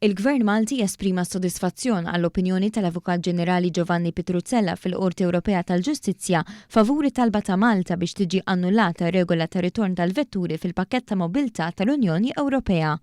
Il-Gvern Malti esprima sodisfazzjon għall-opinjoni tal-Avukat Ġenerali Giovanni Pitruzzella fil-Qorti Ewropea tal-Ġustizzja favur it-talba ta' Malta biex tiġi annullata regola ta' ritorn tal-vetturi fil-pakkett ta' mobilità tal-Unjoni Ewropea.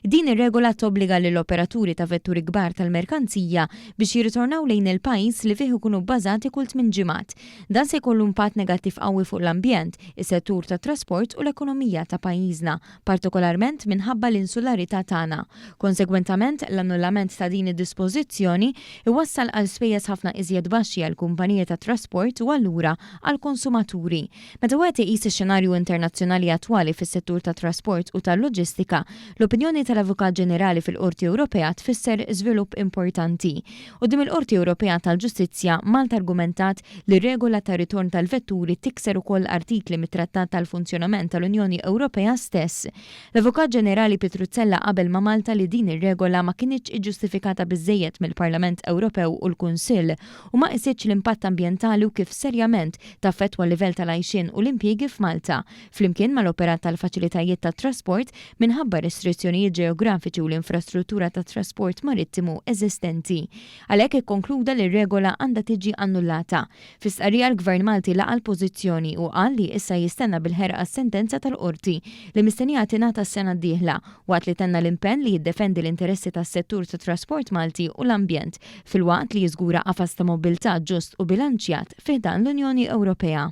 Din ir-regola tobbliga lill-operaturi ta' vetturi kbar tal-merkanzija biex jirritornaw lejn il-pajjiż li fih ikunu bbażati kull tminn ġimgħat. Dan se jkollu impatt negattiv qawwi fuq l-ambjent, is-settur tat-trasport u l-ekonomija ta' pajjiżna, partikolarment minħabba l-insularità tagħna. Konsegwentament, l-annullament ta' din id-dispożizzjoni iwassal għal spejjeż ħafna iżjed baxxi għall-kumpaniji tat-trasport u allura għall-konsumaturi. Meta wieħed iqis ix-xenarju internazzjonali attwali fis-settur tat-trasport u tal-loġistika, l-opinjoni tal-Avukat Ġenerali fil-Qorti Ewropea tfisser żvilupp importanti. Quddiem il-Qorti Ewropea tal-Ġustizzja, Malta argumentat li r-regola ta' ritorn tal-vetturi tikser ukoll artikli mit-Trattat tal-Funzjonament tal-Unjoni Ewropea stess. L-Avukat Ġenerali Pitruzzella qabel ma' Malta li din ir-regola ma kinitx iġġustifikata biżżejjed mill-Parlament Ewropew u l-Kunsill u ma qisitx l-impatt ambjentali u kif serjament taffettwa l-livell tal-għajxien u l-impjiegi f'Malta, flimkien mal-operat tal-faċilitajiet tat-trasport minħabba restrizzjonijiet ġeografiċi u l-infrastruttura tat-trasport marittimu eżistenti. Għalhekk ikkonkluda li r-regola għandha tiġi annullata. Fi stqarrija l-Gvern Malti laqa' l-pożizzjoni u qal li issa jistenna bil-ħerqa s-sentenza tal-Qorti li mistennija tingħata s-sena d-dieħla, waqt li tenna l-impenn li jiddefendi l-interessi tas-settur tat-trasport Malti u l-ambjent, filwaqt li jiżgura qafas ta' mobbiltà ġust u bilanċjat fi ħdan l-Unjoni Ewropea.